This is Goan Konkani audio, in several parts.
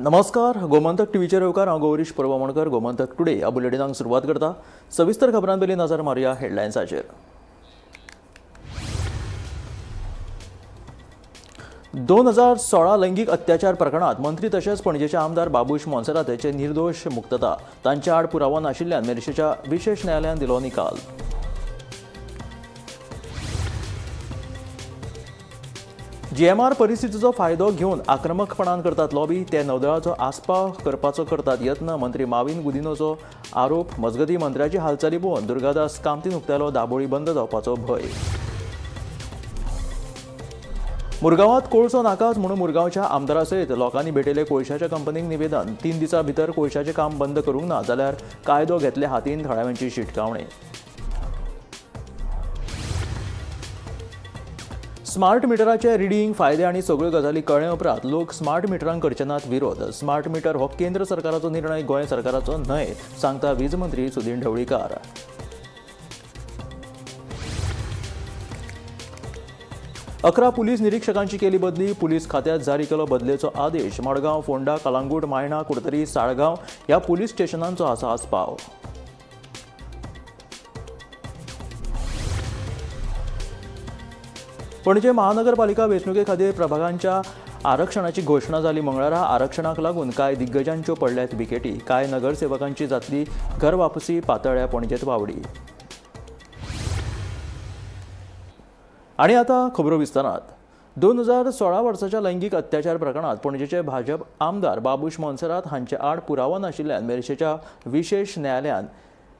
नमस्कार, गोमंतक टीव्हीचेर येवकार. हांव गौरीश परवामणकर. गोमंतक टुडे ह्या बुलेटिनाक सुरवात करता. सविस्तर खबरां पयलीं नजर मारुया हेडलायन्साचेर. 2016 लैंगीक अत्याचार प्रकरणात मंत्री तशेंच पणजेचे आमदार बाबूश मोन्सेरात हांचे निर्दोश मुक्तता. तांच्या आड पुरावो नाशिल्ल्यान मेरशेच्या विशेश न्यायालयान दिलो निकाल. जीएमआर परिस्थितीचो फायदो घेवन आक्रमकपणान करतात लॉबी. ते नौदळाचो आस्पाव करपाचो करतात यत्न, मंत्री माविन गुदिनोचो आरोप. मजगती, मंत्र्याची हालचाली पळोवन दुर्गादास कामतीन उक्तायलो दाबोळी बंद जावपाचो भंय. मुरगांवात कोळसो नाकाच म्हणून मुरगांवच्या आमदारा सयत लोकांनी भेटयले कोळशाच्या कंपनीक निवेदन. 3 दिसां भितर कोळशाचें काम बंद करूंक ना जाल्यार कायदो घेतले हातीन, थळाव्यांची शिटकावणी. स्मार्ट मिटराचे रिडींग फायदे आनी सगळ्यो गजाली कळ्ळे उपरांत लोक स्मार्ट मिटरांक करचे नात विरोध. स्मार्ट मिटर हो केंद्र सरकाराचो निर्णय, गोंय सरकाराचो न्हय, सांगता वीज मंत्री सुदीन ढवळीकार. 11 पुलीस निरीक्षकांची केली बदली. पुलीस खात्यात जारी केलो बदलेचो आदेश. मडगांव, फोंडा, कलांगूट, मायणा, कुडतरी, साळगांव ह्या पुलीस स्टेशनांचो आसा आस्पाव. पणजे महानगरपालिका वेंचणुके खातीर प्रभागांच्या आरक्षणाची घोशणा जाली मंगळारा. आरक्षणाक लागून कांय दिग्गजांच्यो पडल्यात विकेटी. कांय नगरसेवकांची जातली घर वापसी. पातळ्या पणजेत वावडी. आणि आता खबरो विस्तारात. 2016 वर्साच्या लैंगीक अत्याचार प्रकरणात पणजेचे भाजप आमदार बाबूश मोन्सेरात हांचे आड पुरावो नाशिल्ल्यान मेरशेच्या विशेश न्यायालयान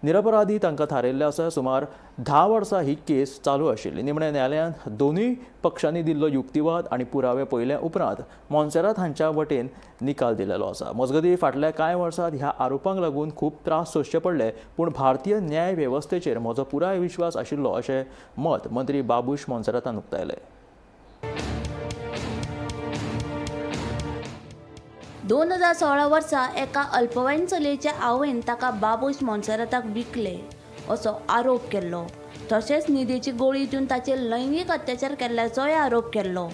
निरपराधी तांकां थारायल्लें आसा. सुमार 10 वर्सां ही केस चालू आशिल्ली. निमण्या न्यायालयान दोनूय पक्षांनी दिल्लो युक्तिवाद आनी पुरावे पळयल्या उपरांत मोन्सेरात हांच्या वटेन निकाल दिलेलो आसा. मजगतीं, फाटल्या कांय वर्सांत ह्या आरोपांक लागून खूब त्रास सोंसचे पडले, पूण भारतीय न्याय वेवस्थेचेर म्हजो पुराय विश्वास आशिल्लो, अशें मत मंत्री बाबूश मोन्सेरातान उक्तायलें. 2016 वर्सा एका अल्पवयीन चलयेच्या आवयन ताका बाबूश मोन्सेराताक विकले असो आरोप केल्लो. तशेंच न्हिदेची गोळी दिवन ताचेर लैंगीक अत्याचार केल्ल्याचोय आरोप केल्लो.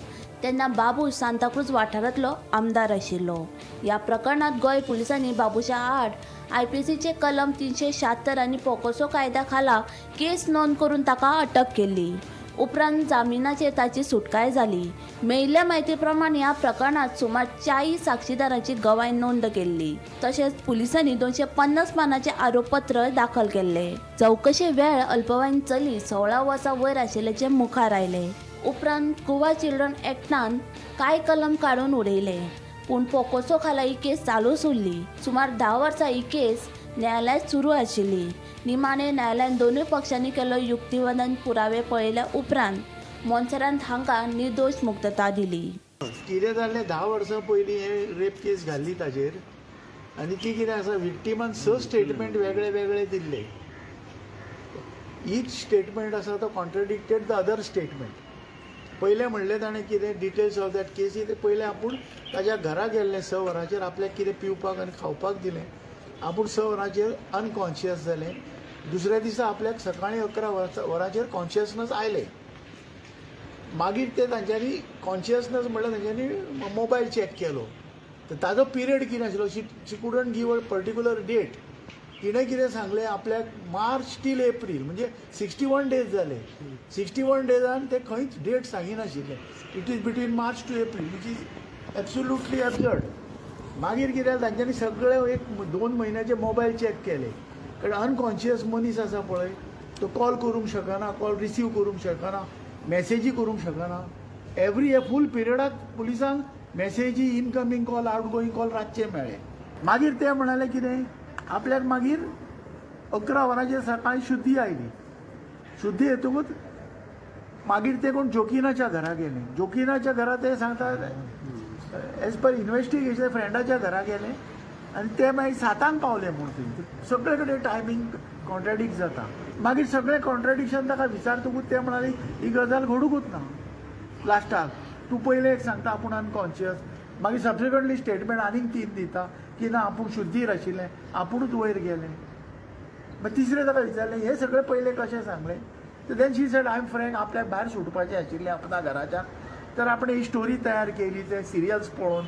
तेन्ना बाबूश सांताक्रूज वाठारांतलो आमदार आशिल्लो. ह्या प्रकरणांत गोंय पुलिसांनी बाबूशा आड आयपीसीचे कलम 376 आनी पोकोसो कायद्या खाला केस नोंद करून ताका अटक केल्ली. उपरांत जामिनाचेर ताची सुटकाय जाली. मेळिल्ल्या म्हायती प्रमाण ह्या प्रकरणांत सुमार 40 साक्षीदारांची गवाय नोंद केल्ली. तशेंच पुलिसांनी 250 पानांचे आरोपपत्र दाखल केल्ले. चवकशे वेळ अल्पवयीन चली 16 वर्सां वयर आशिल्ल्याचें मुखार आयलें. उपरांत गोवा चिल्ड्रन एक्टान कांय कलम काडून उडयले, पूण पोकोसो खाला ही केस चालूच उरली. सुमार 10 वर्सां ही केस न्यायालयांत सुरू आशिल्ली. निमाणे न्यायालयान दोनूय पक्षांनी केल्लो युक्तिवाद आनी पुरावे पळयल्या उपरांत मोन्सेरात हांकां निर्दोश मुक्तता दिली. कितें जालें, 10 वर्सां पयलीं हे रेप केस घाल्ली ताजेर आनी ती कितें आसा, विक्टिमान 6 स्टेटमेंट वेगळे वेगळे दिल्ले. ईच स्टेटमेंट आसा तो कॉन्ट्रडिक्टेड the other statement. पयलें म्हणलें ताणें कितें डिटेल्स ऑफ that केसी, ते पयलें आपूण ताज्या घरा गेल्लें 6 वरांचेर, आपल्याक कितें पिवपाक आनी खावपाक दिलें, आपूण 6 वरांचेर अनकॉन्शियस जालें. दुसऱ्या दिसा आपल्याक सकाळीं 11 वरांचेर कॉन्शियसनस आयलें. मागीर ते तांच्यांनी कॉन्शियसनस म्हणल्यार तांच्यांनी मोबायल चॅक केलो, तर ताजो पिरियड कितें आशिल्लो, she couldn't give a particular date. तिणें कितें सांगलें आपल्याक मार्च टील एप्रील, म्हणजे 61 डेज जाले. 61 डेजान ते खंयच date सांगिनाशिल्ले. It is between March to April, which is absolutely absurd. मागीर कितें जालें, तांच्यांनी सगळे 1-2 म्हयन्याचे मोबायल चॅक केले, कारण अनकॉन्शियस मनीस आसा पळय, तो कॉल करूंक शकना, कॉल रिसीव करूंक शकना, मॅसेजी करूंक शकना. एवरी हे फूल पिरियडाक पुलिसांक मॅसेजी, incoming call, out going call रातचे मेळ्ळे. मागीर ते म्हणाले कितें, आपल्याक मागीर 11 वरांचेर सकाळीं शुद्धी आयली. शुद्धी येतकूच मागीर ते कोण जोकिनाच्या घरा गेले. जोकिनाच्या घरा ते सांगता एज पर इन्वेस्टिगेशन फ्रेंडाच्या घरा गेले आनी ते मागीर 7 पावले म्हूण थंय. सगळे कडेन टायमींग कॉन्ट्राडिक्ट जाता. मागीर सगळें कॉन्ट्राडिक्शन ताका विचारतकूच ते म्हणाले ही गजाल घडुकूच ना. लास्टाक तूं पयलें एक सांगता आपूण अनकॉन्शियस, मागीर सबसिक्वंटली स्टेटमेंट आनीक 3 दिता की ना आपूण शुद्धीर आशिल्लें, आपुणूच वयर गेलें. मागीर तिसरें ताका विचारलें हें सगळें पयलें कशें सांगलें, तर then she said I am frank, आपल्याक भायर सुटपाचें आशिल्लें आपणा घराच्यान, तर आपणें ही स्टोरी तयार केली ते सिरियल्स पळोवन.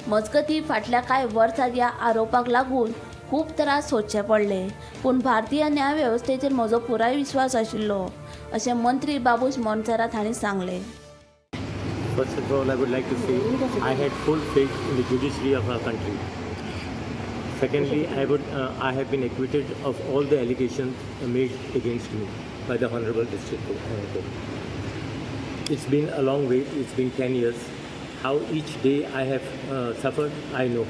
मजगतीं फाटल्या कांय वर्सांत ह्या आरोपाक लागून खूब त्रास सोंसचे पडले, पूण भारतीय न्याय वेवस्थेचेर म्हजो पुराय विस्वास आशिल्लो अशें मंत्री बाबूश मोन्सेरात हांणी सांगलें. First of all, I would like to say I had full faith in the judiciary of our country. Secondly, I have been acquitted of all the allegations made against me by the Honorable District Court. It's been a long wait. It's been 10 years. How each day I have suffered, I know.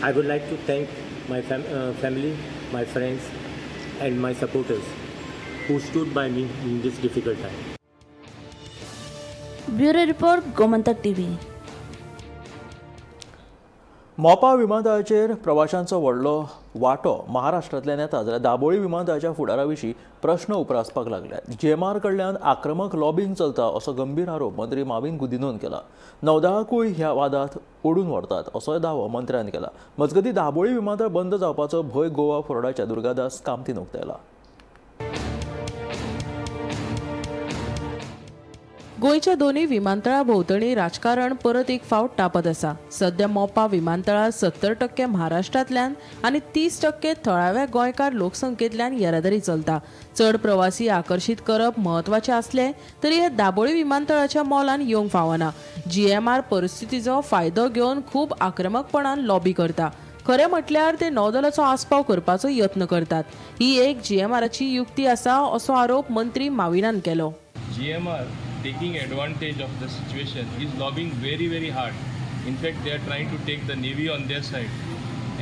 I would like to thank my family, my friends, and my supporters who stood by me in this difficult time. Bureau report, Gomantak TV. Mopa विमानतळाचेर प्रवाशांचो व्हडलो वांटो महाराष्ट्रांतल्यान येता जाल्यार दाबोळी विमानतळाच्या फुडारा विशीं प्रश्न उप्रासपाक लागल्यात. जीएमआर कडल्यान आक्रमक लॉबींग चलता असो गंभीर आरोप मंत्री माविन गुदिन्होन केला. नौदळाकूय ह्या वादांत ओडून व्हरतात असोय दावो मंत्र्यान केला. मजगतीं दाबोळी विमानतळ बंद जावपाचो भंय गोवा फॉरवर्डाच्या दुर्गादास कामतीन उक्तायला. गोंयच्या दोनूय विमानतळा भोंवतणी राजकारण परत एक फावट तापत आसा. सध्या मोपा विमानतळार 70% महाराष्ट्रांतल्यान आनी 30% थळाव्या गोंयकार लोकसंख्येंतल्यान येरादारी चलता. चड प्रवासी आकर्शीत करप म्हत्वाचें आसलें तरी हे दाबोळी विमानतळाच्या मोलान येवंक फावना. जीएमआर परिस्थितीचो फायदो घेवन खूब आक्रमकपणान लॉबी करता. खरें म्हटल्यार ते नौदलाचो आस्पाव करपाचो यत्न करतात. ही एक जीएमआराची युक्ती आसा असो आरोप मंत्री माविनान केलो. GMR, taking advantage of the situation, is lobbying very, very hard. In fact, they are trying to take the Navy on their side,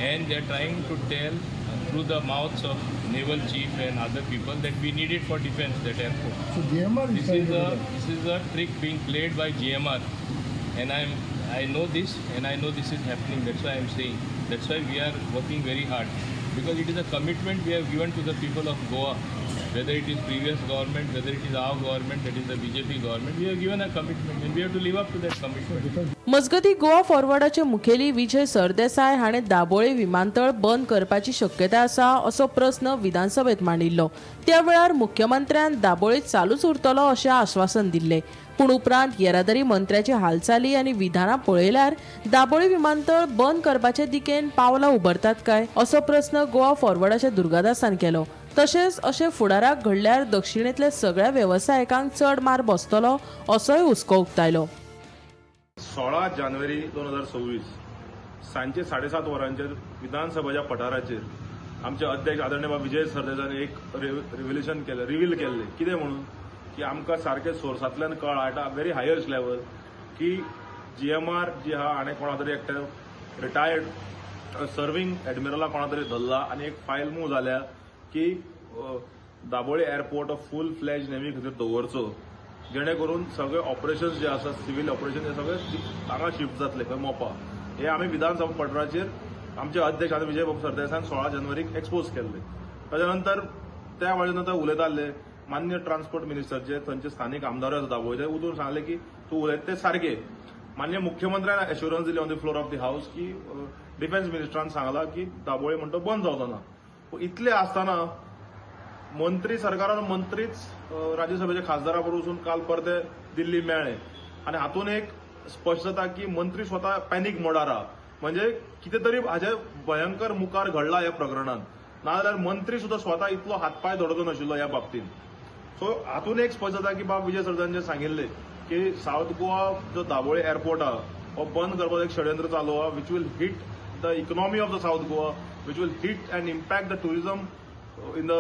and they are trying to tell through the mouths of naval chief and other people that we need it for defense, that airport. So GMR is This trying is to a do that. this is a trick being played by GMR, and I know this, and I know this is happening. That's why I'm saying. That's why we are working very hard, because it is a commitment we have given to the people of Goa. Whether it is previous government, whether it is our government, that is the BJP government, we have given a commitment, and we have to live up to that commitment. मजगतीं गोवा फॉरवर्डाचे मुखेली विजय सरदेसाय हाणें दाबोळे विमानतळ बंद करपाची शक्यताय आसा असो प्रस्न विधानसभेत मांडिल्लो. त्या वेळार मुख्यमंत्र्यान दाबोळे चालूच उरतलो अशें आश्वासन दिल्लें. पूण उपरांत येरादारी मंत्र्याची हालचाली आनी विधानां पळयल्यार दाबोळी विमानतळ बंद करपाचे दिकेन पावलां उबरतात काय असो प्रस्न गोवा फॉरवर्डाच्या दुर्गादासान केलो. तशेंच अशें फुडाराक घडल्यार दक्षिणेंतल्या सगळ्या वेवसायिकांक चड मार बसतलो असोय हुस्को उक्तायलो. 16 जानेवारी 2026 सांजचे 7:30 वरांचेर विधानसभेच्या पठाराचेर आमचे अध्यक्ष आदरणीय बाब विजय सरदेसायान एक रिव्हिलेशन केलें, रिवील केल्लें. कितें म्हणून की आमकां सारकें सोर्सांतल्यान कळ्ळां at a very highest level की जीएमआर जी आहा हाणें कोणा तरी एकट्या रिटायर्ड सर्वींग एडमिरला कोणा तरी धरला आनी एक फायल मूव जाल्या की दाबोळी एअरपोर्ट हो फूल फ्लॅज नेव्ही खातीर दवरचो, जेणे करून सगळे ऑपरेशन्स जे आसा सिव्हील ऑपरेशन हे सगळे हांगा शिफ्ट जातले खंय मोपा. हे आमी विधानसभा पठाराचेर आमचे अध्यक्ष आनी विजय बाब सरदेसायान 16 जानेवारीक एक्सपोज केल्ले. ताच्या नंतर त्या वेळे नंतर उलयताले मान्य ट्रान्सपोर्ट मिनिस्टर जे थंयचे स्थानीक आमदार आसा दाबोळीचे, उठून सांगले की तूं उलयता तें सारकें. मान्य मुख्यमंत्र्यान एश्युरन्स दिली on the floor of the house की डिफेन्स मिनिस्टरान सांगला की दाबोळी म्हणटा बंद जावचो ना. पूण इतलें आसतना मंत्री सरकारान मंत्रीच राज्यसभेच्या खासदारा बरोबर वचून काल परते दिल्ली मेळ्ळे आनी हातून एक स्पश्ट जाता की मंत्री स्वता पॅनीक मोडार आहा, म्हणजे कितें तरी हाजे भयंकर मुखार घडला ह्या प्रकरणान, नाजाल्यार मंत्री सुद्दां स्वता इतलो हातपांय धडचो नाशिल्लो ह्या बाबतींत. सो हातून एक स्पश्ट जाता की बाब विजय सरदेसायान जे सांगिल्लें की सावथ गोवा जो दाबोळी एअरपोर्ट आहा हो बंद करपाचो एक षडयंत्र चालू आहा, which will hit the economy of the South Goa, which will hit and impact the tourism in the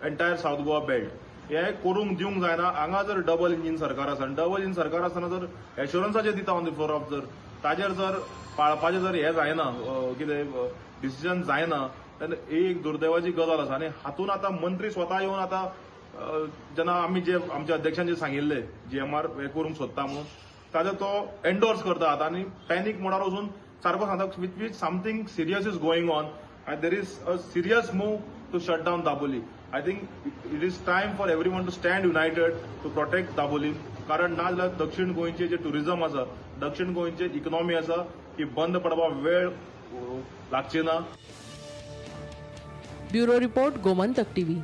entire South Goa belt. हे करूंक दिवंक जायना. हांगा जर डबल इंजीन सरकार आसा आनी डबल इंजीन सरकार आसतना जर एश्युरन्साचेर दिता ऑन the floor of जर ताजेर जर पाळपाचें जर हें जायना, कितें डिसिजन जायना, तेन्ना ही एक दुर्दैवाची गजाल आसा. आनी हातून आतां मंत्री स्वता येवन आतां जेन्ना आमी जे आमच्या अध्यक्षान जे सांगिल्लें जीएमआर हें करूंक सोदता म्हणून ताजो तो एन्डोर्स करता आतां आनी पॅनीक मोडार वचून सारको सांगता with which something serious is going on and there is a serious move to shut down Dabolim. I think it is time for everyone to stand united to protect Dabolim. कारण ना जाल्यार दक्षिण गोंयचें जें टुरिझम आसा, दक्षिण गोंयची इकॉनॉमी आसा ती बंद पडपाक वेळ लागची ना. Bureau report, Gomantak TV.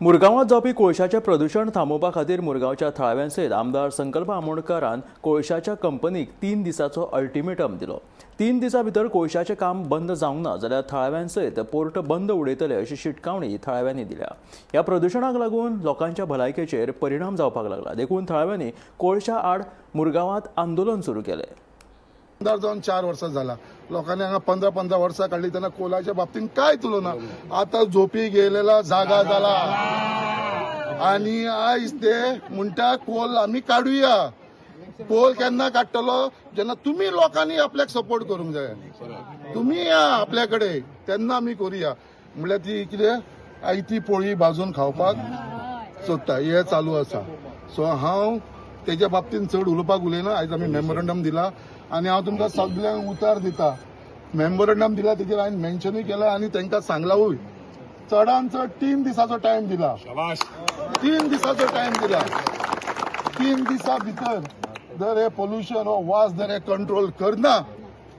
मुरगांवांत जावपी कोळशाचें प्रदुशण थांबोवपा खातीर मुरगांवच्या थळाव्यां सयत आमदार संकल्प आमोणकारान कोळशाच्या कंपनीक 3 दिसाचो अल्टिमेटम दिलो. 3 दिसां भितर कोळशाचें काम बंद जावंक ना जाल्यार थळाव्यां सयत पोर्ट बंद उडयतले अशी शिटकावणी थळाव्यांनी दिल्या. ह्या प्रदुशणाक लागून लोकांच्या भलायकेचेर परिणाम जावपाक लागला, देखून थळाव्यांनी कोळशा आड मुरगांवांत आंदोलन सुरू केलें. आमदार जावन 4 वर्सां जाला, लोकांनी हांगा 15-15 वर्सां काडली, तेन्ना कोलाच्या बाबतीन कांयच उलोवना. आतां झोपी गेलेला जागा जाला आनी आयज ते म्हणटा कोल आमी काडुया. कोल केन्ना काडटलो? जेन्ना तुमी लोकांनी आपल्याक सपोर्ट करूंक जाय, तुमी या आपल्या कडेन तेन्ना आमी करुया. म्हणल्यार ती कितें आयती पोळी भाजून खावपाक सोदता, हें चालू आसा. सो हांव तेज्या बाबतीन चड उलोवपाक उलयना. आयज आमी मेमोरंडम दिला आनी हांव तुमकां सगल्यांक उतार दिता. मेमोरंडम दिला तेजेर हांवें मेन्शनूय केला आनी तांकां सांगलावूय, चडान चड 3 दिसाचो टायम दिला. 3 दिसाचो टायम दिला. 3 दिसां भितर जर हे पोल्युशन हो वास जर हे कंट्रोल करना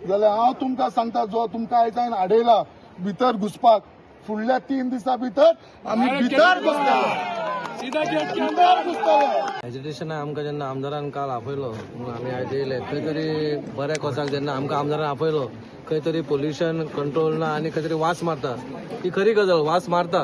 जाल्यार हांव तुमकां सांगता, जो तुमकां आयज हांवें आडयला भितर घुसपाक, फुडल्या 3 दिसां भितर आमी भितर घुसतले. एजिटेशना आमकां जेन्ना आमदारान काल आपयलो म्हणून आमी आयज येयले. खंय तरी बऱ्या कोसाक जेन्ना आमकां आमदारान आपयलो, खंय तरी पोल्युशन कंट्रोल ना आनी खंय तरी वास मारता. ही खरी गजाल, वास मारता,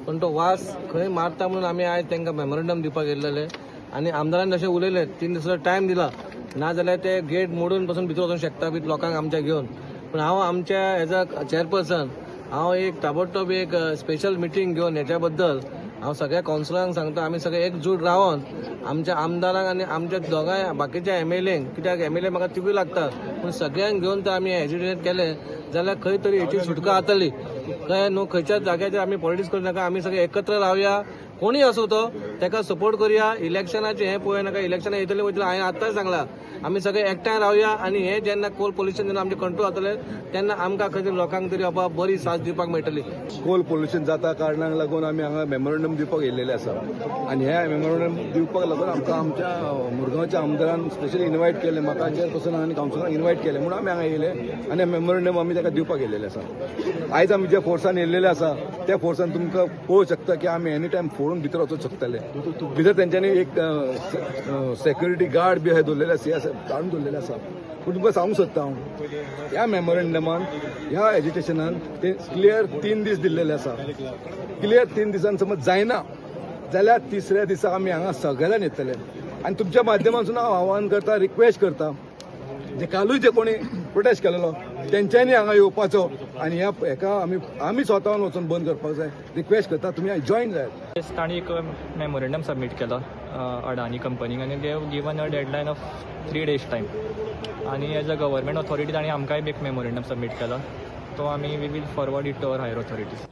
पण तो वास खंय मारता म्हणून आमी आयज तांकां मेमोरंडम दिवपाक येयलेले. आनी आमदारान जशें उलयले 3 दिसाचो टायम दिला, ना जाल्यार ते गेट मोडून पसून भितर वचूंक शकता बी लोकांक आमच्या घेवन. पूण हांव आमच्या एज अ चेअरपर्सन हांव एक ताबडतोब एक स्पेशल मिटींग घेवन हेच्या बद्दल हांव सगळ्या कावन्सिलरांक सांगता, आमी सगळे एकजूट रावन आमच्या आमदारांक आनी आमच्या दोगांय बाकीच्या एमएलएंक, कित्याक एमएलए म्हाका तिगूय लागता, पूण सगळ्यांक घेवन तर आमी एजिटेट केलें जाल्यार खंय तरी हेची सुटका जातली. कळ्ळें न्हू? खंयच्याच जाग्याचेर आमी पॉलिटिक्स करूं नाका, आमी सगळे एकत्र रावया, कोणूय आसूं तो ताका सपोर्ट करुया. इलेक्शनाचें हें पळय नाका, इलेक्शनां येतलीं वयतलीं, हांवें आत्तांच सांगलां, आमी सगळे एकठांय रावया आनी हें जेन्ना कोल पोल्युशन जेन्ना आमचें कंट्रोल जातलें तेन्ना आमकां खंय तरी लोकांक तरी बाबा बरी साथ दिवपाक मेळटली. कोल पोल्युशन जाता कारणाक लागून आमी हांगा मेमोरंडम दिवपाक येयल्लेले आसा आनी हे मेमोरंडम दिवपाक लागून आमकां आमच्या मुरगांवच्या आमदारान स्पेशली इन्वायट केलें, म्हाका चेअरपर्सन आनी कावन्सिलरांक इन्वायट केलें म्हणून आमी हांगा येयले आनी मेमोरंडम आमी ताका दिवपाक येयलेले आसा. आयज आमी ज्या फोर्सान येयल्लेले आसा त्या फोर्सान तुमकां पळोवंक शकता की आमी एनी टायम फोडून भितर वचूंक शकतले. भितर तेंच्यांनी एक सेक्युरिटी गार्ड बी दवरलेले आसा, काडून दवरलेले आसा. पूण तुमकां सांगूंक सोदता हांव, ह्या मेमोरंडमान ह्या एजिटेशनान ते क्लियर 3 दीस दिल्लेले आसा. क्लियर 3 दिसान समज जायना जाल्यार तिसऱ्या दिसा आमी हांगा सगळ्यान येतले आनी तुमच्या माध्यमांतसून हांव आव्हान करता, रिक्वेस्ट करता, जे कालूय जे कोणी प्रोटेस्ट केलेलो तेंच्यांनी हांगा येवपाचो आनी ह्या हेका आमी स्वताहून वचून बंद करपाक जाय. रिक्वेस्ट करता, तुमी जॉयन जायात. तांणी एक मेमोरेंडम सबमीट केला अडानी कंपनीक आनी they have given a deadline of 3 days time. आनी एज अ गव्हर्मेंट ऑथॉरिटी तांणी आमकांय बी एक मेमोरेंडम सबमीट केला, तो आमी we will forward it to our higher authorities.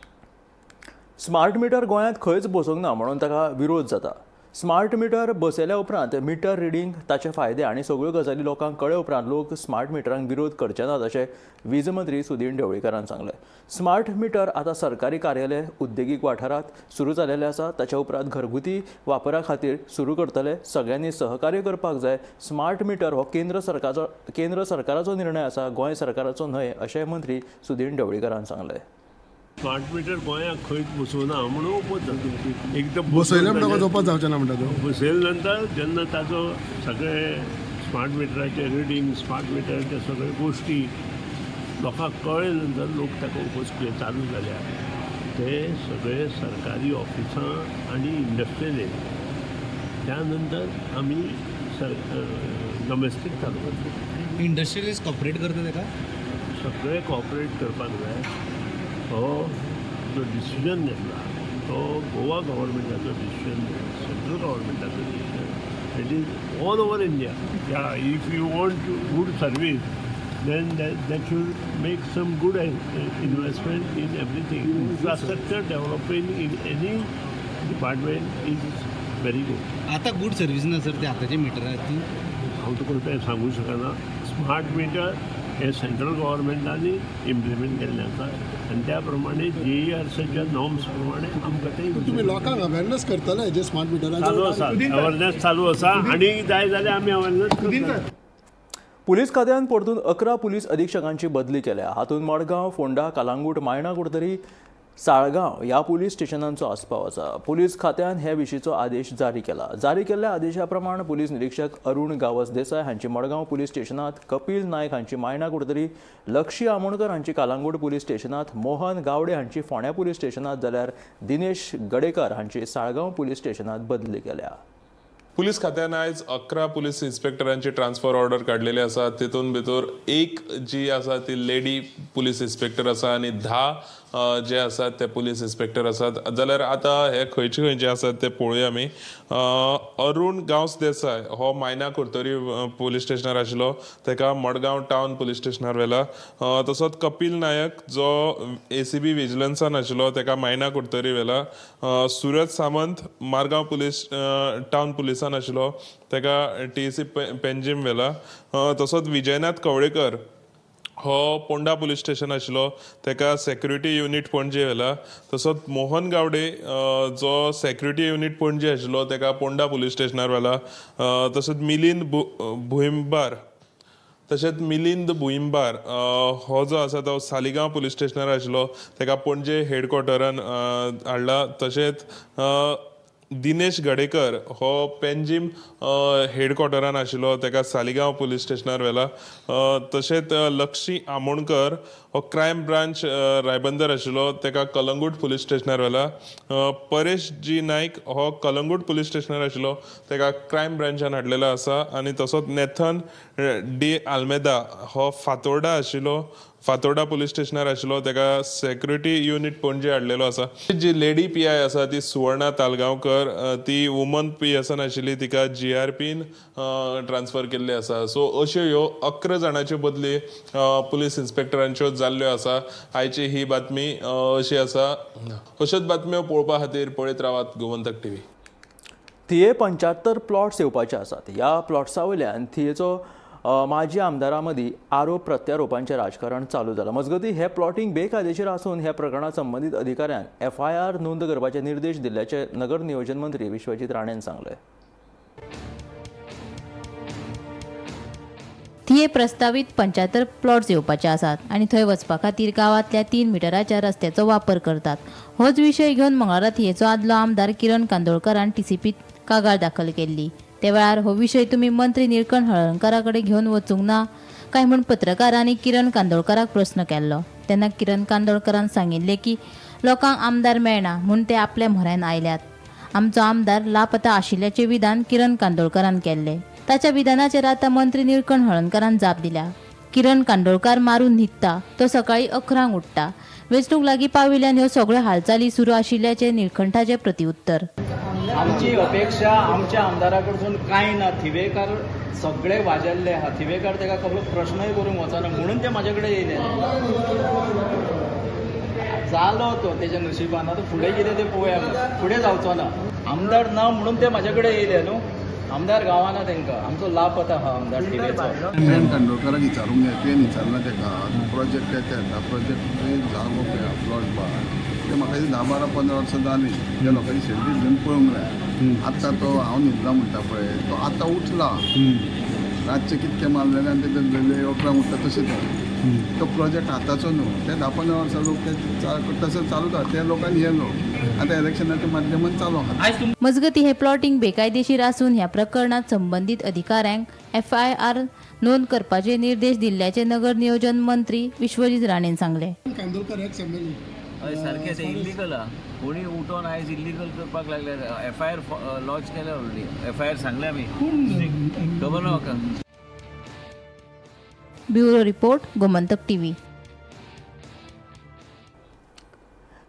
Smart meter गोंयांत खंयच बसोवंक ना म्हणून ताका विरोध जाता. स्मार्ट मिटर बसयल्या उपरांत मिटर रिडींग, ताचे फायदे आनी सगळ्यो गजाली लोकांक कळ्ळे उपरांत लोक स्मार्ट मिटरांक विरोध करचे नात अशें वीज मंत्री सुदीन ढवळीकारान सांगलें. स्मार्ट मिटर आतां सरकारी कार्यालय, उद्देगीक वाठारांत सुरू जालेलें आसा. ताच्या उपरांत घरगुती वापरा खातीर सुरू करतले. सगळ्यांनी सहकार्य करपाक जाय. स्मार्ट मिटर हो केंद्र सरकाराचो निर्णय आसा, गोंय सरकाराचो न्हय अशें मंत्री सुदीन ढवळीकारान सांगलें. स्मार्ट मिटर गोंयांत खंयच बसोवना म्हणून ओपोज जाता. एकदम बसयलें म्हणटकच ओपोज जावचें ना म्हणटा तूं? बसयले नंतर जेन्ना ताचो सगळे स्मार्ट मिटराचे रिडींग, स्मार्ट मिटराचे सगळे गोश्टी लोकांक कळ्ळे नंतर लोक ताका ओपोज चालू जाल्या. ते सगळे सरकारी ऑफिसां आनी इंडस्ट्रियल एरिया, त्या नंतर आमी सर डोमेस्टीक चालू करतले. इंडस्ट्रियलिस्ट कॉपरेट करता ताका? सगळे कॉपरेट करपाक जाय. हो जो डिसिजन घेतला तो गोवा गव्हर्मेंटाचो डिसिजन, सेंट्रल गव्हर्मेंटाचो decision, it is all over India. Yeah, if you want good service then that should make some good investment in everything. Infrastructure development in any department is very good. आतां गुड सर्वीस ना सर ते आतांचे मिटरां आहात ती? हांव तुका तें सांगूंक शकना. स्मार्ट मिटर हे सेंट्रल गव्हर्मेंटांनी इम्प्लिमेंट केल्लें आसा आनी त्या प्रमाणे जीईआरसीच्या नॉर्म्स प्रमाणे आमकां ते तुमी लोकांक अवेरनेस करतले जे स्मार्ट मिटराचेर? चालू आसा, अवेरनेस चालू आसा आनी जाय जाल्यार आमी अवेरनेस करतले. पुलीस खात्यान परतून 11 पुलीस अधिक्षकांची बदली केल्या. हातूंत मडगांव, फोंडा, कलांगूट, मायणा कुडतरी, साळगांव ह्या पुलीस स्टेशनांचो आस्पाव आसा. पुलीस खात्यान हे विशींचो आदेश जारी केला. जारी केल्ल्या आदेशा प्रमाण पुलीस निरीक्षक अरुण गावस देसाय हांची मडगांव पुलीस स्टेशनांत, कपील नायक हांची मायणा कुडतरी, लक्षी आमोणकर हांची कालांगूट पुलीस स्टेशनांत, मोहन गावडे हांची फोंड्या पुलीस स्टेशनांत जाल्यार दिनेश गडेकर हांची साळगांव पुलीस स्टेशनांत बदली केल्या. पुलीस खात्यान आयज 11 पुलीस इन्स्पेक्टरांची ट्रान्सफर ऑर्डर काडलेली आसा. तितून भितर एक जी आसा ती लेडी पुलीस इन्स्पेक्टर आसा आनी 10 जे आसात ते पुलीस इन्स्पेक्टर आसात. जाल्यार आतां हे खंयचे खंयचे आसात ते पळोवया आमी. अरुण गांवस देसाय हो मायना कुर्तोरी पुलीस स्टेशनार आशिल्लो, ताका मडगांव टावन पुलीस स्टेशनार व्हेला. तसोच कपील नायक जो ACB विजिलन्सान आशिल्लो ताका मायना कुर्तोरी व्हेला. सुरज सामंत मारगांव पुलीस टावन पुलिसान आशिल्लो ताका TC Panjim व्हेला. तसोच विजयनाथ कवळेकर हो पोंडा पुलीस स्टेशन आशिल्लो ताका सेक्युरिटी युनीट पणजे व्हेला. तसोच मोहन गावडे जो सेक्युरिटी युनीट पणजे आशिल्लो ताका पोंडा पुलीस स्टेशनार व्हेला. तसोच मिलिंद भुईंबार हो जो आसा तो सालिगांव पुलीस स्टेशनार आशिल्लो ताका पणजे हेडक्वॉर्टरान हाडला. तशेंच दिनेश गडेकर हो पेंजीम हेडक्वॉर्टरान आशिल्लो ताका सालिगांव पुलीस स्टेशनार व्हेला. तशेंच लक्षी आमोणकर हो क्रायम ब्रांच रायबंदर आशिल्लो ताका कलंगूट पुलीस स्टेशनार व्हेला. परेश जी नायक हो कलंगूट पुलीस स्टेशनार आशिल्लो ताका क्रायम ब्रांचान हाडलेलो आसा. आनी तसोच नेथन डी आल्मेदा हो फातोर्डा आशिल्लो, फातोर्डा पुलीस स्टेशनार आशिल्लो ताका सेक्युरिटी युनीट पणजे हाडलेलो आसा. जी लेडी PI आसा ती सुवर्णा तालगांवकर, ती वुमन PSN आशिल्ली तिका GRPन ट्रान्सफर केल्ली आसा. सो अश्यो ह्यो 11 जाणाच्यो बदली पुलीस इन्स्पेक्टरांच्यो जाल्ल्यो आसा. आयची ही बातमी अशी आसा. अश्योच बातम्यो पळोवपा खातीर पळयत रावात गोमंतक TV. थिये 75 प्लॉट्स येवपाचे आसात. ह्या प्लॉट्सा वयल्यान थियेचो माजी आमदारां मदीं आरोप प्रत्यारोपांचें राजकारण चालू जालां. मजगतीं हे प्लॉटींग बेकायदेशीर आसून ह्या प्रकरणात संबंदीत अधिकाऱ्यांक FIR नोंद करपाचे निर्देश दिल्ल्याचे नगर नियोजन मंत्री विश्वजीत राणेन सांगलें. थिये प्रस्तावीत 75 प्लॉट्स येवपाचे आसात आनी थंय वचपा खातीर गांवांतल्या 3 मिटराच्या रस्त्याचो वापर करतात. होच विशय घेवन मंगळारा थियेचो आदलो आमदार किरण कांदोळकरान TCPत कागाळ दाखल केल्ली. ते वेळार हो विशय तुमी मंत्री निळकंठ हळर्णकारा कडेन घेवन वचूंक ना काय म्हूण पत्रकारांनी किरण कांदोळकराक प्रस्न केल्लो. तेन्ना किरण कांदोळकरान सांगिल्लें की लोकांक आमदार मेळना म्हूण ते आपल्या म्हऱ्यान आयल्यात. आमचो आमदार लापता आशिल्ल्याचें विधान किरण कांदोळकरान केल्लें. ताच्या विधानाचेर आतां मंत्री निळकंठ हळर्णकारान जाप दिल्या. किरण कांदोळकार मारून न्हिदता, तो सकाळीं 11 उठ्ठा. वेंचणूक लागीं पाविल्ल्यान ह्यो सगळ्यो हालचाली सुरू आशिल्ल्याचें निळकंठाचें प्रतिउत्तर. आमची अपेक्षा आमच्या आमदारा कडसून कांय ना. थिवेकार सगळे वाजेल्ले आहा. थिवेकार ताका कसलो प्रश्नय करूंक वचना म्हणून ते म्हाजे कडेन येयले. जालो तो तेच्या नशिबान, आतां फुडें कितें तें पळोवया, फुडें जावचो ना. आमदार ना म्हणून ते म्हाजे कडेन येयले न्हू. आमदार गावना तांकां, आमचो लापता आहा आमदार थिवेचो. किरण कांदोळकराक विचारूंक जाय, तुवें विचारला ताका प्रोजेक्ट येता, प्रोजेक्ट जागो पळय प्लॉट बा ते म्हाका 10, 12, 15 वर्सां जालीं त्या लोकांची शेल्डी घेवन पळोवंक जाय. आतां तो हांव न्हिदला म्हणटा पळय तो आतां उठला, रातचें कितकें मारलेलें आनी ते 11 उठता तशें तो प्रोजेक्ट आतांचो न्हू, ते 10, 15 वर्सां लोक ते तशें चालूच आहा. ते लोकांनी हे लोक आतां इलेक्शनाच्या माध्यमान चालू आहा. मजगतीं हे प्लॉटींग बेकायदेशीर आसून ह्या प्रकरणात संबंदीत अधिकाऱ्यांक FIR नोंद करपाचे निर्देश दिल्ल्याचे नगर नियोजन मंत्री विश्वजीत राणेन सांगलें. कांदोळकर एक्स MLA हय सारकें तें इल्लिगल आहा. कोणी उठोन आयज इल्लिगल करपाक लागले. FIR launch केल्या ऑलरेडी, FIR सांगले आमी, खबर ना म्हाका. Bureau report, Gomantak TV.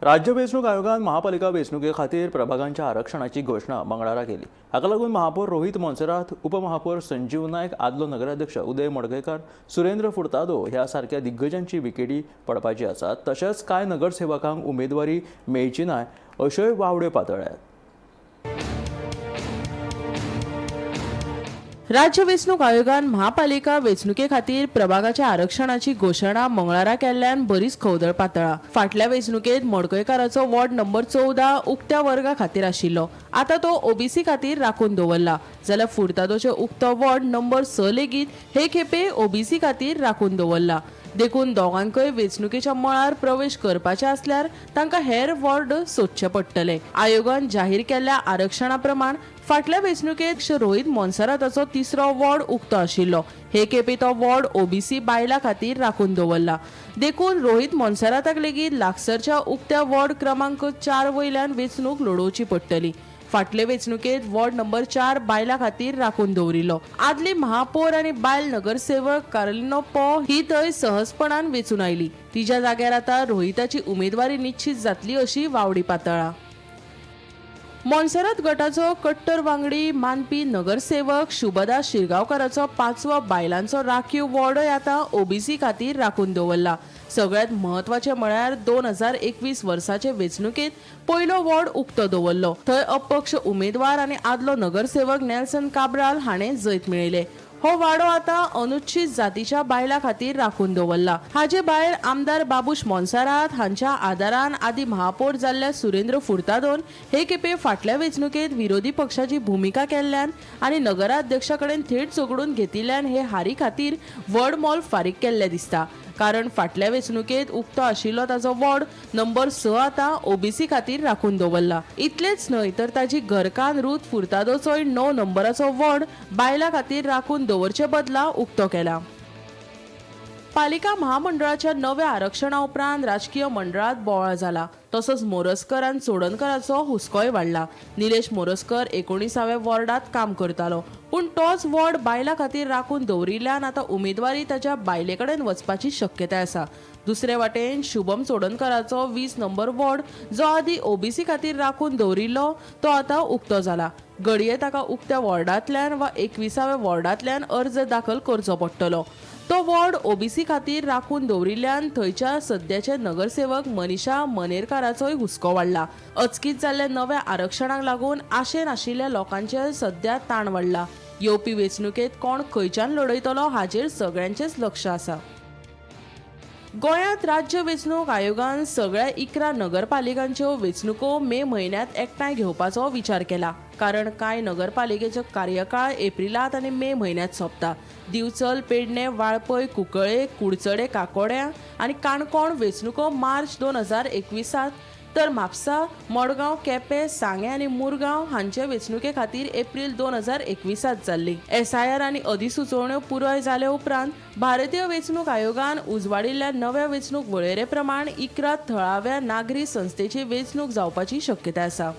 राज्य वेंचणूक आयोगान महापालिका वेंचणुके खातीर प्रभागांच्या आरक्षणाची घोशणा मंगळारा केली. हाका लागून महापौर रोहित मोन्सेरात, उपमहापौर संजीव नायक, आदलो नगराध्यक्ष उदय मडकयकार, सुरेंद्र फुर्तादो ह्या सारक्या दिग्गजांची विकेटी पडपाची आसात. तशेंच कांय नगरसेवकांक उमेदवारी मेळची ना अश्योय वावड्यो पातळ्ळ्यात. राज्य वेंचणूक आयोगान महापालिका वेंचणुके खातीर प्रभागाच्या आरक्षणाची घोशणा मंगळारा केल्ल्यान बरीच खवदळ पातळा. फाटल्या वेंचणुकेत मडकयकाराचो वॉर्ड नंबर 14 उक्त्या वर्गा खातीर आशिल्लो, आतां तो OBC खातीर राखून दवरला. जाल्यार फुर्तादोचे उक्तो वॉर्ड नंबर 6 लेगीत हे खेपे OBC खातीर राखून दवरला. देखून दोगांकय वेंचणुकेच्या मळार प्रवेश करपाचे आसल्यार तांकां हेर वॉर्ड सोदचे पडटले. आयोगान जाहीर केल्ल्या आरक्षणा प्रमाण फाटल्या वेंचणुकेत रोहित मोन्सेराताचो तिसरो वॉर्ड उक्तो आशिल्लो. हे खेपे तो वॉर्ड ओबीसी बायलां खातीर राखून दवरला. देखून रोहित मोन्सेराताक लेगीत लागसरच्या उक्त्या वॉर्ड क्रमांक 4 वयल्यान वेंचणूक लडोवची पडटली. फाटले वेंचणुकेत वॉर्ड नंबर 4 बायलां खातीर राखून दवरिल्लो. आदली महापौर आनी बायल नगरसेवक कार्लिनो पो ही थंय सहजपणान वेंचून आयली. तिच्या जाग्यार आतां रोहिताची उमेदवारी निश्चित जातली अशी वावडी पातळा. मोन्सेरात गटाचो कट्टर वांगडी मानपी नगरसेवक शुभदा शिरगांवकाराचो 5वो बायलांचो राखीव वॉर्डय आतां ओबीसी खातीर राखून दवरला. सगळ्यांत म्हत्वाचें म्हळ्यार 2021 वर्साचे वेंचणुकेंत पयलो वॉर्ड उक्तो दवरलो. थंय अपक्ष उमेदवार आनी आदलो नगरसेवक नेल्सन काब्राल हाणें जैत मेळयलें. हो वाडो आतां अनुच्छीत जातीच्या बायलां खातीर राखून दवरला. हाजे भायर आमदार बाबूश मोन्सेरात हांच्या आदारान आदी महापौर जाल्ल्या सुरेंद्र फुर्तादोन हे खेपे फाटल्या वेंचणुकेंत विरोधी पक्षाची भुमिका केल्ल्यान आनी नगराध्यक्षा कडेन थेट झगडून घेतिल्ल्यान हे हारी खातीर व्हड मोल फारीक केल्लें दिसता. कारण फाटल्या वेंचणुकेंत उक्तो आशिल्लो ताचो वॉर्ड नंबर 6 आतां ओबीसी खातीर राखून दवरला. इतलेंच न्हय तर ताची घरकान्न रूथ फुर्तादोचोय 9 नंबराचो वॉर्ड बायलां खातीर राखून दवरचे बदला उक्तो केला. पालिका महामंडळाच्या नव्या आरक्षणा उपरांत राजकीय मंडळात बोवाळ जाला. तसोच मोरजकर आनी चोडणकराचो हुस्कोय वाडला. निलेश मोरजकर 19व्या वॉर्डात काम करतालो, पूण तोच वॉर्ड बायलां खातीर राखून दवरिल्ल्यान आतां उमेदवारी ताच्या बायले कडेन वचपाची शक्यताय आसा. दुसरे वाटेन शुभम चोडणकराचो 20 नंबर वॉर्ड जो आदी ओबीसी खातीर राखून दवरिल्लो तो आतां उक्तो जाला. घडये ताका उक्त्या वॉर्डांतल्यान वा 21व्या वॉर्डांतल्यान अर्ज दाखल करचो पडटलो. तो वॉर्ड ओबीसी खातीर राखून दवरिल्ल्यान थंयच्या सद्याचे नगरसेवक मनीषा मनेरकाराचोय हुस्को वाडला. अचकीत जाल्ल्या नव्या आरक्षणाक लागून आशेन आशिल्ल्या लोकांचेर सद्या ताण वाडला. येवपी वेंचणुकेंत कोण खंयच्यान लढयतलो हाचेर सगळ्यांचेच लक्ष आसा. गोंयांत राज्य वेंचणूक आयोगान सगळ्या 11 नगरपालिकांच्यो वेंचणुको मे म्हयन्यांत एकठांय घेवपाचो विचार केला. कारण कांय नगरपालिकेचो कार्यकाळ एप्रिलांत आनी मे म्हयन्यांत सोंपता. दिवचल, पेडणे, वाळपय, कुंकळे, कुडचडे, काकोड्या आनी काणकोण वेंचणुको मार्च 2021 तर म्हापसा, मडगांव, केपें, सांगें आनी मुरगांव हांचे वेंचणुके खातीर एप्रील 2021 जाल्ली. एसआयआर आनी अधिसुचोवण्यो पुराय जाले उपरांत भारतीय वेंचणूक आयोगान उजवाडिल्ल्या नव्या वेंचणूक वळेरे प्रमाण 11 थळाव्या नागरी संस्थेची वेंचणूक जावपाची शक्यताय आसा.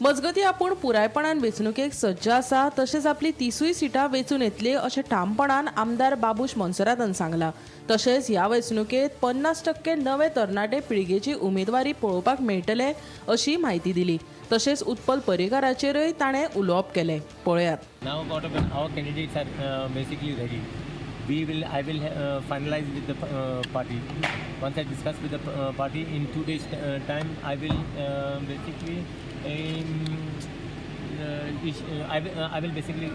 मजगतीं आपूण पुरायपणान वेंचणुकेक सज्ज आसा, तशेंच आपली 30 सिटां वेंचून येतली अशें ठामपणान आमदार बाबूश मोन्सेरातान सांगलां. तशेंच ह्या वेंचणुकेंत 50% नवे तरणाटे पिळगेची उमेदवारी पळोवपाक मेळटले अशी म्हायती दिली. तशेंच उत्पल पर्रीकाराचेरय ताणें उलोवप केलें. पळयात. Now our candidates are basically ready. I will finalize with the party. Once I discuss with the party in 2 days time, I will basically I will basically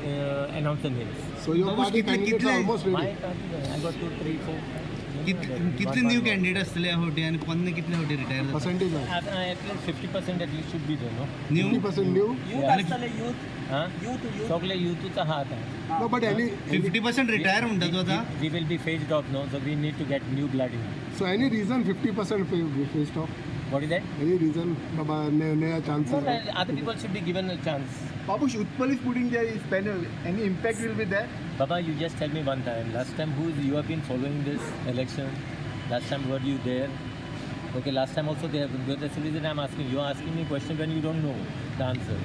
announce the names. So your party candidates are almost ready. My party, I got 2, 3, 4. कितले न्यू कॅन्डिडेट असले फावटी आनी पोन्ने कितले फावटी रिटायर जाता? Percentage At least 50% at least should be there, no? New 50% new. Youth youth सगळे युथूच आहा आतां. No, but any 50% retire म्हणटा तूं आतां? We will be phased off, no? So we need to get new blood in. So any reason 50% phased off? What is that? Any reason? Baba, नया chances? No, other people should be given a chance. Babush, Utpal is putting there his panel. Any impact will be there? Baba, you just tell me one time. Last time, you have been following this election? Last time, were you there? Okay, last time also they have. That's the reason I'm asking. You are asking me a question when you don't know the answer.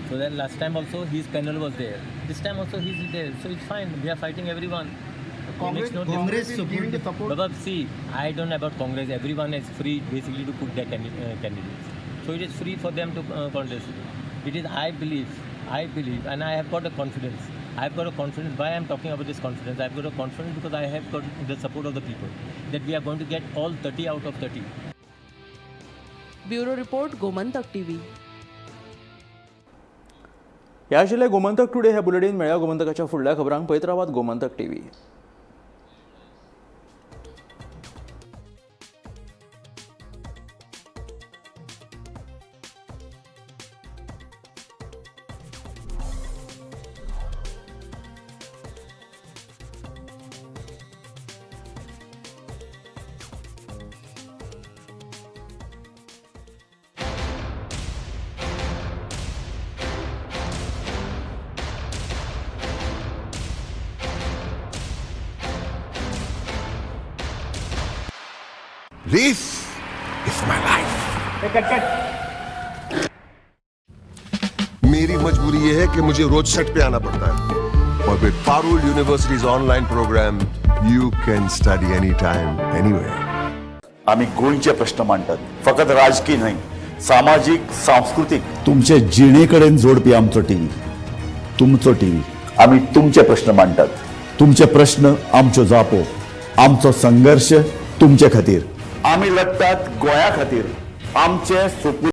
So that last time also his panel was there. This time also he's there. So it's fine. We are fighting everyone. Congress, no Congress is giving the support. Baba, see, I don't know about Congress. Everyone is free basically to put their candidates. So it is free for them to contest. It is, I believe, and I have got a confidence. I have got a confidence. Why I am talking about this confidence? I have got a confidence because I have got the support of the people that we are going to get all 30 out of 30. Bureau Report, Gomantak TV. ह्या आशिल्लें गोमंतक टुडे हे बुलेटीन. मेळ्या गोमंतकाच्या फुडल्या खबरांक पळयत रावात Gomantak TV. This is my life. मेरी मजबूरी ये है कि मुझे रोज सेट पे आना पड़ता है और with Parul University's online program, you can study anytime, anywhere. आम्ही गोंयचे प्रश्न मांडटात, फकत राजकीय न्हय, सामाजीक, सांस्कृतीक. तुमचे जिणे कडेन जोडपी आमचो टीव्ही, तुमचो टीव्ही. आम्ही तुमचे प्रश्न मांडटात, तुमचे प्रश्न आमच्यो जापो, आमचो संघर्ष तुमचे खातीर. आमी लढटात गोंया खातीर, आमचे सुपूत.